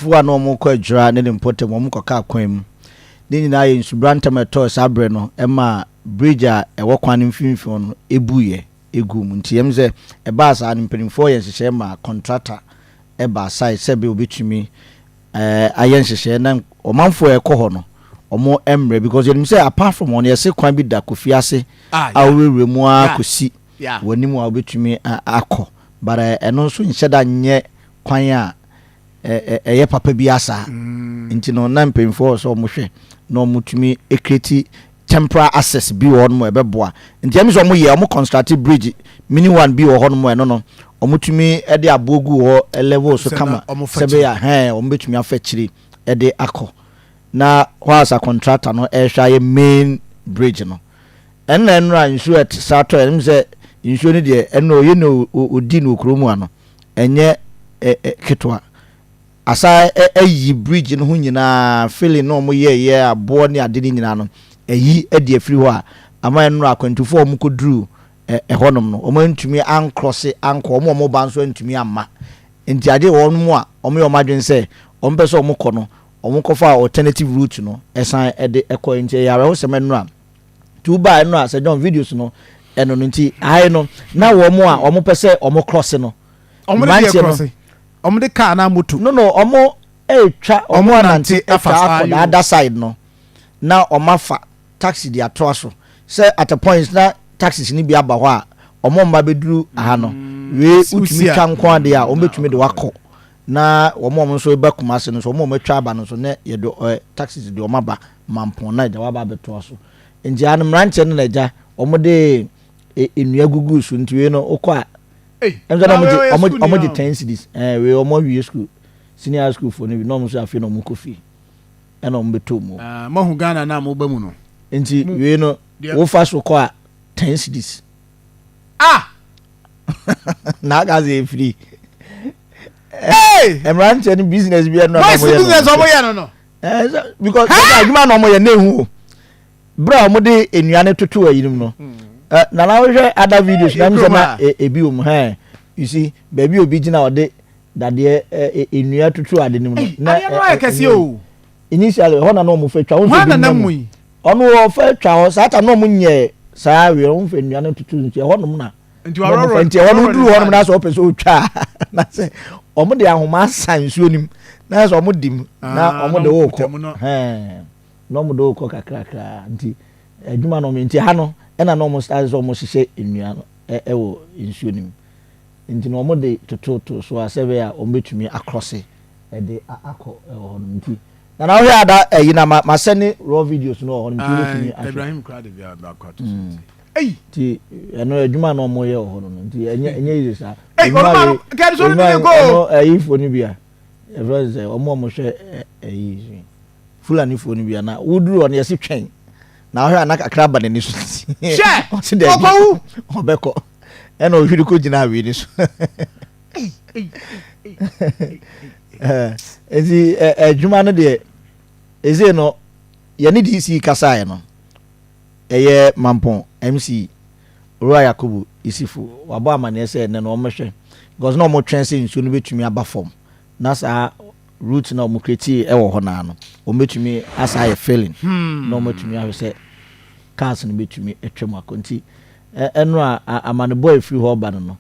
Akwantufoɔ a na wɔrekɔ Adwira ne ne mpɔtam, wɔkɔkaa kwan mu. Ne nyinaa yɛ nsubrantam a ɛtɔɔ saa berɛ no maa bridge a ɛwɔ kwan no mfimfini no buiɛ guu mu. Nti ɛm sɛ ɛbaa saa no, mpanimfoɔ yɛɛ nhyehyɛeɛ maa kɔntrata baa site sɛ ɛbɛyɛ wɔbɛtumi ayɛ nhyehyɛeɛ na ɔmanfoɔ a ɛkɔ hɔ no wɔn mmerɛ, because yɛnim sɛ apart from hɔ no, yɛse kwan bi da Kofi ase a wowurawura mu ara kɔsi w'anim a wobɛtumi akɔ, but ɛno nso nhyɛ da nyɛ kwan a ɛyɛ papa bi saa mm. Nti no na mpanyinfoɔ wɔ sɛ wɔhwɛ na wɔtumi create temporary access bi wɔ hɔnom ɛbɛboa. Nti ɛmi sɛ wɔn yɛ wɔn construct bridge mini one bi wɔ hɔnom, ɛno no wɔtumi de aboɔ gu hɔ level so kama sɛ bɛyɛ hɛn wɔn bɛtumi afa akyiri de akɔ. Na hɔ asa contractor no ɛrehwɛ ayɛ main bridge no, ɛnna ɛnora nsuo ɛte saa tɔ. Ɛnim sɛ nsuo no deɛ ɛnna ɔyɛ no ɔdi no kurom ano, ɛnyɛ ɛ ɛ ketewa. Asa ayi bridge no ho nyinaa, filling na wɔn yɛ yɛ aboɔ ne ade no nyinaa no ayi de afiri hɔ a ama ɛnora akwantufoɔ a wɔn kɔduru ɛhɔnom no, wɔn antumi ancross ankɔ. Wɔn a wɔn ba nso antumi amma. Nti agye wɔn mu a wɔn yɛ wɔn adwene sɛ wɔn pɛ sɛ wɔn kɔ no, wɔn kɔfa alternative route no ɛsan ɛde ɛkɔ. Nti ɛyɛ awerɛhosɛm ɛnora nti wobaa ɛnora sɛ John videos no ɛno no. Nti ahe no na wɔn a wɔn pɛ sɛ wɔn cross no ɔmo de deɛ cross, ɔmo de car na moto? No, ɔmo etwa, ɔmo anante atwa akɔ the other side no na ɔmo afa taxi de atoa so, sɛ at a point na taxis ni bi aba hɔ a ɔmo mma bɛduru aha no wei wotumi twa nko adeɛ a ɔmo bɛtumi de wakɔ. Na wɔn a wɔn nso ba Kumase no nso, wɔn a wɔn atwa aba no nso, na yɛde taxis de wɔn aba Mampɔn na agya waba abɛtoa so. Nti ano mmeranteɛ no na agya wɔn de nnua gugu so. Nti wei no wokɔ a ɛm sɛ na wɔn gye 10 cedis. Wei wɔn awie school, senior high school foɔ no bi na wɔn nso afei na wɔn kɔ fie ɛna wɔn bɛtɔ mu. Mahu Ghana na mo ba mu no. Nti wei no wofa so kɔ a, 10 cedis. Ah. Na aka sɛ efiri mmeranteɛ no business bi ɛno na wɔn yɛ no, business ɔmo yɛ no. Because adwuma na wɔn yɛ na ehu o bere a wɔde nnua no toto ayinom no. Nana, wohwɛ other videos na sɛ na ebi wɔ mu hɛn. You see baabi obi gyina, ɔde dadeɛ nnua toto ade no mu no. Na adeɛ no ayɛ kɛseɛ o. Initially hɔ na na wɔn fɛ twa wɔn fɛ bi nam mu. Ɔno wɔfɛ twa hɔ saa ta na wɔn nyɛ saa awie wɔn fɛ nnua no toto. Nti ɛhɔ nom na nti wɔrɔrɔ nti ɛhɔ no duru hɔ nom na sɛ ɔpɛ sɛ ɔtwa na sɛ wɔn de ahoma asa nsuo nim na sɛ wɔn di mu na wɔn de wɔkɔ hɛn na wɔn de wɔkɔ kakrakra. Nti adwuma no nti ha no ɛna na wɔn start sɛ wɔn hyehyɛ nnua no ɛwɔ nsuo nim. Nti na wɔn de tototo so a sɛ bɛyɛ a wɔn bɛtumi across ɛde akɔ ɛwɔ hɔ nom. Nti na na wohwɛ ada ɛyi na ma send raw videos no wɔ hɔ nom nti wobɛtumi ahwɛ. Ibrahim kura de bi akɔ ato so nti. Nti ɛno adwuma na ɔmo yɛ wɔ hɔ no, nti ɛnyɛ easy saa. Adwuma wei ɔno ɛyifoɔ no bi a ɛfrɛ sɛ ɔmo a ɔmo hwɛ ɛyi Fulanifoɔ no bi a na woduru hɔ no yɛsi twɛn na ahwɛ a na kakra ba n'ani so. Hyɛ. Ɔsi dɛ ɔkɔwu. Ɔbɛkɔ ɛna ɔhwiri kɔ gyina awie ni so. Nti adwuma no deɛ eze no yɛne DC kasaeɛ no, ɛyɛ Mampɔn MC Owura Yakubu Isifu wabɔ amaneɛ sɛ ɛnɛ no wɔmmɛhwɛ, because na wɔtwɛn sɛ nsuo no bɛtumi aba fam na saa route na wɔn create ɛwɔ hɔ naa no wɔn bɛtumi asa ayɛ filling na wɔn atumi ahwɛ sɛ cars no bɛtumi atwam akɔ. Nti ɛno a amanebɔ a efiri hɔ ba no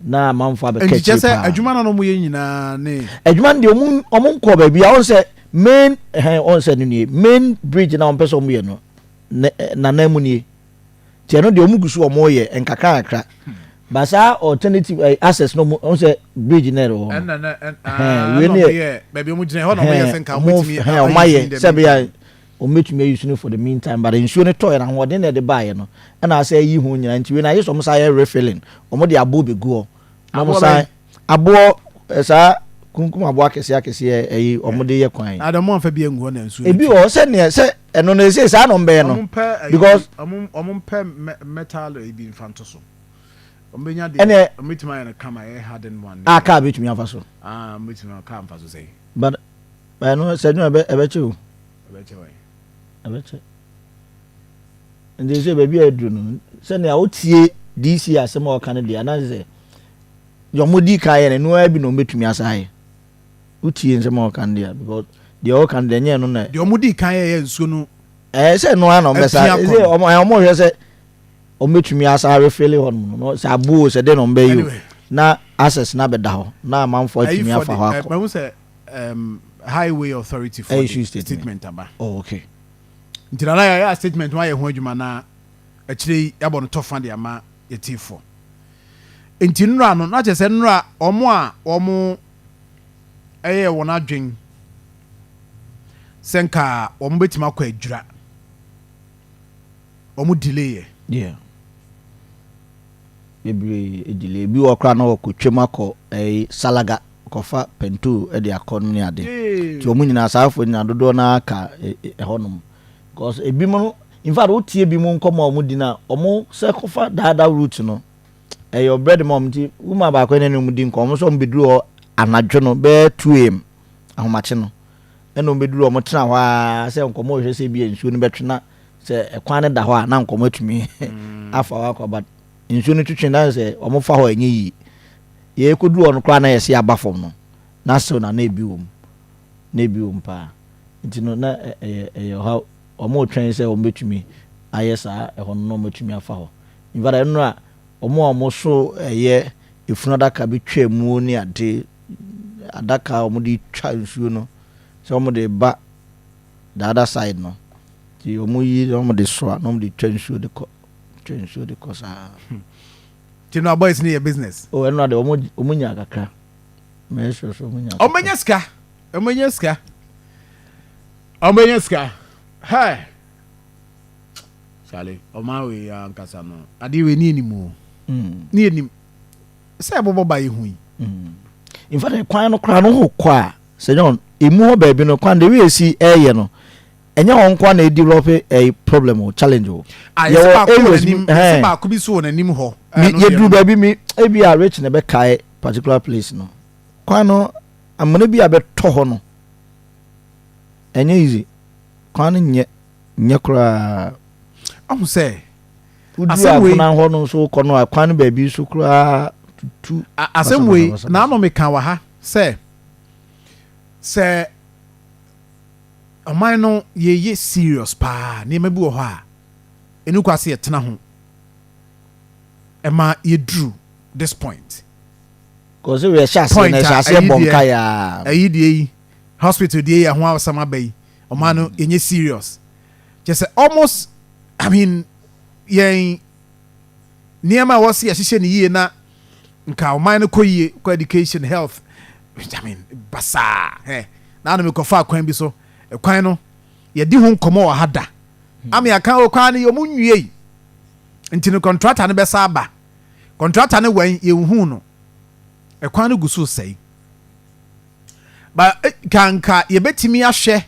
na amanfo abɛka akyire paa. Nti kyɛ sɛ adwuma no wɔn yɛ nyinaa ne. Adwuma no deɛ wɔn nkɔ baabi a wɔn sɛ main ɛhɛn wɔn sɛ no nie, main bridge na wɔn pɛ sɛ wɔn yɛ no ne nanan mu nie. Nti ɛno deɛ wɔn gu so wɔn yɛ nkakra nkakra, ba saa alternative access no wɔn sɛ bridge na ɛwɔ hɔ no ɛhɛn wei ne yɛ baabi wɔn gyina hɔ na wɔn yɛ sɛ nka wɔn bɛtumi hɛn wɔn ayɛ sɛ bɛyɛ wɔn bɛtumi ayi so no for the meantime. But nsuo no tɔɔ yɛ na ahoɔden na ɛde baayɛ no ɛna asɛ ayi ho nyinaa. Nti wei na ayɛ sɛ wɔn san yɛ refilling, wɔn de aboɔ bɛgu hɔ na wɔn san aboɔ saa kunkum aboɔ akɛseɛ akɛseɛ ɛyi wɔn de yɛ kwan yi. Adamu anfa bi engu hɔ na nsuo. Ebi wɔ hɔ sɛ neɛ sɛ ɛno no ese saa na wɔn bɛyɛ no because. Ɔmo mpɛ metal ebi nfa nto so. Ɔmo bɛnya deɛ ɛnɛ ɔmo bɛtumi ayɛ no kama ɛyɛ harden one. A car bɛtumi afa so. Aa, ɔmo bɛtumi car nfa so sɛ. But ɛno sɛ ɛdwuma ɛbɛ ɛbɛkyɛ o. Ɛbɛkyɛ wɛ. Ɛbɛkyɛ. Nti sɛ baabi a aduru no, sɛnea wotie DC asɛm a ɔka no deɛ, anaasɛ sɛ deɛ ɔmo di kan yɛ no, ɛno ara bi na ɔmo bɛtumi asa ayɛ. Wotie nsɛm a ɔka no deɛ, because deɛ ɔka no deɛ, ɛnyɛ no na Deɛ ɔmo di kan yɛyɛ nsuo no. Ɛɛ, sɛ no ara na ɔmo bɛsa Apia kɔ ɛsɛ no. Ɔmo hwɛ sɛ ɔmo bɛtumi asa refill hɔ nom no, sɛ aboɔ sɛ de na ɔmo bɛyi o. Anyway. Na access na bɛda hɔ na amanfoɔ atumi Ɛyifoɔ afa de hɔ ɛ akɔ. Mahu sɛ Highway Authority foɔ Ɛyɛ de issue statement. Statement aba. Oh, okay. Nti nana, yɛayɛ a statement ho ayɛ ho adwuma na akyire yi yɛabɔ no tɔfa de ama yɛtiefoɔ. Nti nnora no na kyerɛ sɛ nnora ɔmo a ɔmo ɛyɛ wɔn adwen sɛ nka wɔn bɛtumi akɔ adwira, ɔmo delay yɛ. Yeah, bebree delay bi wɔ koraa na wɔkɔ twam akɔ ɛyi Salaga kɔfa pɛnto de akɔ no ne ade. Nti wɔn nyinaa, saafoɔ nyinaa dodoɔ naa ka ɛhɔnom because ebi mu no, in fact, wotie bi mu nkɔmɔ a wɔn di na wɔn sɛ kɔfa daadaa route no, ɛyɛ ɔbrɛ de ma wɔn. Nti woman baako ne ne wɔn di nkɔmɔ, wɔn nso wɔn bɛduru hɔ anadwo no bɛyɛ 2 am ahomakye no, ɛna wɔn bɛduru hɔ, wɔn tena hɔ aa sɛ nkɔmɔ rehwɛ sɛ ebi nsuo no bɛtwe na sɛ ɛkwan no da hɔ a na nkɔmɔ atumi afa hɔ akɔ, but nsuo no twitwi na sɛ wɔn fa hɔ, ɛnyɛ yie. Yɛkɔduru hɔ no koraa na yɛsi aba fam no na still na ebi wɔ mu, na ebi wɔ mu paa. Nti no na ɛyɛ ɔha. Wɔn retwɛn sɛ wɔn bɛtumi ayɛ saa ɛhɔ no na wɔn atumi afa hɔ. In fact, ɛno a wɔn a wɔn so ɛyɛ efunu adaka bi twa mu ne ade, adaka a wɔn de twa nsuo no sɛ wɔn de ba the other side no, nti wɔn yi na wɔn de soa na wɔn de twa nsuo de kɔ, twa nsuo de kɔ saa. Nti no boys no yɛ business. O, ɛno ade wɔn nya kakra, mɛ ɛsɛ sɛ wɔn nya Ɔmo bɛnya sika, ɔmo bɛnya sika, ɔmo bɛnya sika. Hɛ, Charlie, ɔman wei ankasa no, adeɛ wei ne anim o. Ne anim sɛ ɛbɔbɔ ba yɛ hu yi. In fact, kwan no koraa no ho kɔ a, sɛ John emu hɔ baabi no, kwan de wi esi ɛyɛ no, ɛnyɛ wɔn nko na ɛdevelop ɛyɛ problem o, challenge o. Ah, yɛsɛ baako wɔ n'anim, yɛsɛ baako bi so wɔ n'anim hɔ. Mi yɛduru baabi mi, ebi a Rich na ɛbɛkae particular place no, kwan no amena bi a bɛtɔ hɔ no, ɛnyɛ easy. Kwan no nyɛ koraa. Ɔho sɛ woduru Asɛm wei- Agona hɔ no nso kɔ no a, kwan no baabi nso koraa tutu. Asɛm wei basabasa. Naano meka wɔ ha sɛ ɔman no yɛyɛ serious paa, nneɛma bi wɔ hɔ a ɛnu kwa sɛ yɛtena ho ɛma yɛduru this point. Kɔsɛ yɛhyɛ aseɛ Point na a ɛhyɛ aseɛ ɛyi bɔ deɛ- nka yaa. Ɛyi deɛ yi, hospital deɛ yi, ɛho asɛm aba yi, ɔman no yɛnyɛ serious kyɛ sɛ almost, I mean, yɛn nneɛma a wɔsi yɛhyehyɛ ne yie na nka ɔman no kɔ yie, kɔ education, health, I mean, basaa. Ɛ na anam kɔfa kwan bi so, ɛkwan no yɛdi ho nkɔmɔ wɔ ha da ama yɛaka o, kwan no yɛ ɔmo nwie yi, nti no contractor no bɛsa aba. Contractor no wɛn, yɛnhu no. Ɛkwan no gu so sɛe ba. Kanka yɛbɛtumi ahwɛ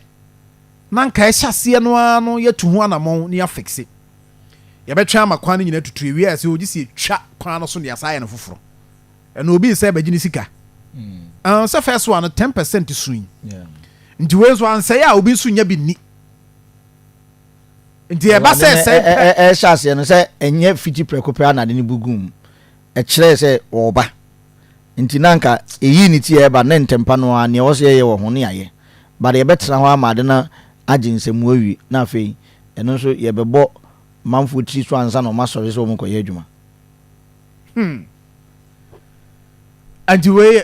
na nka ɛhyɛ aseɛ no ara no, yɛtu ho anammɔn ne yɛafixe. Yɛbɛtwɛn ama kwan no nyinaa tutu ewie a, sɛ ogye si etwa kwan no so ne yɛasa ayɛ no foforɔ, ɛna obi sɛ bɛgye ne sika. Sɛ first one no 10% sun yi, nti wei nso ansɛe a, obi nso nya bi nni. Nti ɛba sɛ ɛsɛe pɛ. Ɛhyɛ aseɛ no sɛ ɛnyɛ fiti prɛko pɛ anade no bugu mu, ɛkyerɛ sɛ ɔɔba, nti na nka ɛyii ne ti a ɛba ne ntɛmpa no a, nea ɛwɔ sɛ yɛyɛ wɔ ho ne yɛayɛ, but yɛbɛtena hɔ ama ade no agye nsɛmmu awie na afei ɛno nso yɛbɛbɔ manfoɔ tiri so ansa na ɔma sɔre sɛ ɔmo kɔyɛ adwuma. Nti wei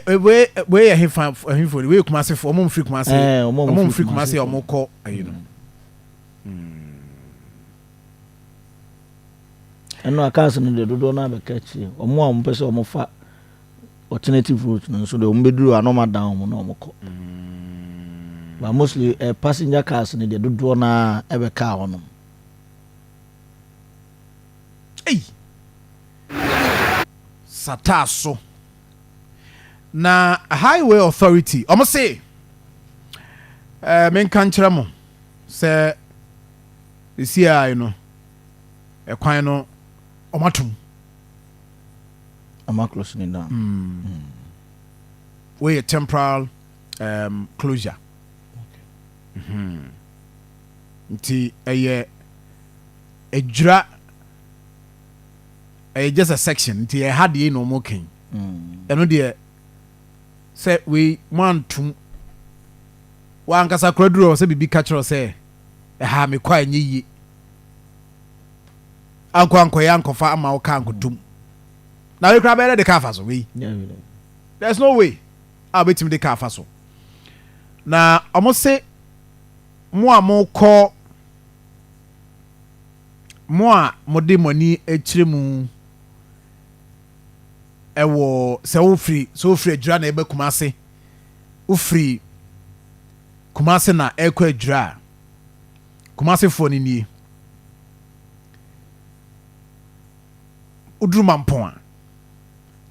yɛ hefa hefo? Wei yɛ Kumase fo, ɔmo nfiri Kumase. Ɛɛ, ɔmo a ɔmo ɔmo nfiri firi Kumase a Kumase. Ɔmo kɔ ayi no. Ɛno a cars no deɛ, dodoɔ no abɛka akyire. Ɔmo a ɔmo pɛ sɛ ɔmo fa alternative route no nso deɛ, ɔmo bɛduru a na ɔmo adan ɔmo na ɔmo kɔ, but mostly passenger cars no deɛ, dodoɔ no a ɛbɛka hɔ nom. Ei, sataa so na Highway Authority ɔmo se menka nkyerɛ mo sɛ esi a no ɛkwan no ɔmo atom. Ɔmo aclose ne down. Wei yɛ temporal closure. Nti ɛyɛ edwira, ɛyɛ just a section, nti ɛha deɛ na ɔmo kɛn. Ɛno deɛ sɛ wei mo antum. Wankasa kora duru hɔ sɛ biribi ka kyerɛ sɛ ɛha mekɔ a ɛnyɛ yie, ankɔ ankɔyɛ ankɔfa ama wo kaa nkotom na wei koraa bɛyɛ dɛ de kaa fa so. Wei, there's no way a wobɛtumi de kaa fa so. Na ɔmo se mo a mokɔ, mo a mode mo ani akyerɛ mu ɛwɔ sɛ wofiri Adwira na ɛbɛ Kumase, wofiri Kumase na ɛkɔ Adwira a, Kumasefoɔ no nie: woduru Mampɔn a,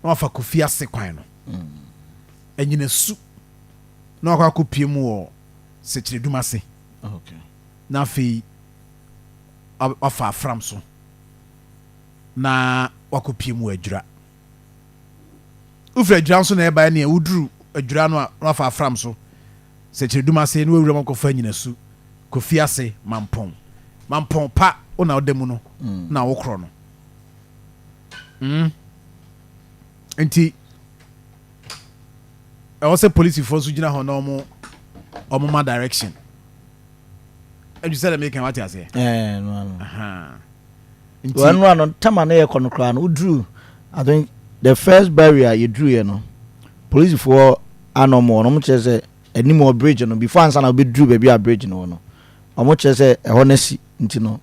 na wafa Kofi ase kwan no ɛnyina su na wakɔ akɔpie mu wɔ Sɛkyerɛdum ase. Na afei wafa Afram so na wakɔpie mu wɔ Adwira. Wofiri Adwira nso na ɛba nea woduru Adwira no a, na wafa Afram so, Sɛkyerɛdum ase, na wawura mu akɔfa Anyinasu, Kofi ase, Mampɔn. Mampɔn pa wo na woda mu no na wokorɔ no. Nti ɛwɔ sɛ polisifoɔ nso gyina hɔ na ɔmo ma direction ɛdwi sɛ dɛ meka, wate aseɛ? Ɛɛ, no ano. Aha. Nti wɔn ano tama no yɛ kɔ no koraa no, woduru, I think the first barrier yɛduru yɛ no, polisifoɔ ano ɔmo wɔ no, ɔmo kyerɛ sɛ anim wɔ bridge no before ansa na wobɛduru baabi a bridge no wɔ no, ɔmo kyerɛ sɛ ɛhɔ no asi, nti no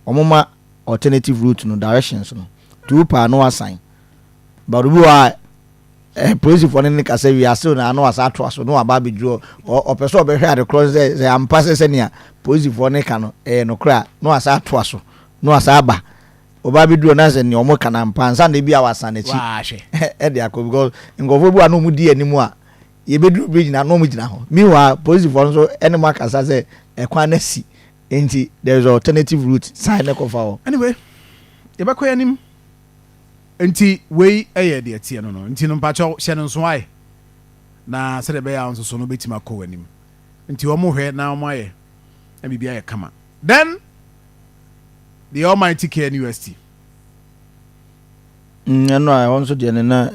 ɔmo ma alternative route no, directions no nti wo paa no wasan. But obi wɔ a polisifoɔ no ne kasa wie asew na ano asa atoa so na waba abɛduru hɔ. Ɔpɛ sɛ ɔbɛhwɛ ade korɔ sɛ ampa sɛ sɛnea polisifoɔ no ka no ɛyɛ nokorɛ a, na wasa atoa so na wasa aba. Ɔba abɛduru hɔ na sɛ nea ɔmo ka no ampa ansa na ebi a wasan n'akyi waahwɛ ɛde akɔ, because nkurɔfoɔ bi wɔ a na ɔmo di anim a yɛbɛduru bridge na ɔmo gyina hɔ. Meanwhile, polisifoɔ no nso ɛne mo akasa sɛ ɛkwan no asi, nti there is alternative route sign ne kɔfa hɔ. Anyway, yɛbɛkɔ yɛn anim. Nti wei yɛ deɛ teɛ no. Nti no, mpakyɛw, hyɛ no nso ayɛ na sɛdeɛ ɛbɛyɛ a nso so no wobɛtumi akɔ w'anim. Nti wɔn hwɛ na wɔn ayɛ na biribi ayɛ kama. Then the almighty KNUST. Ɛno a ɛhɔ nso deɛ ne na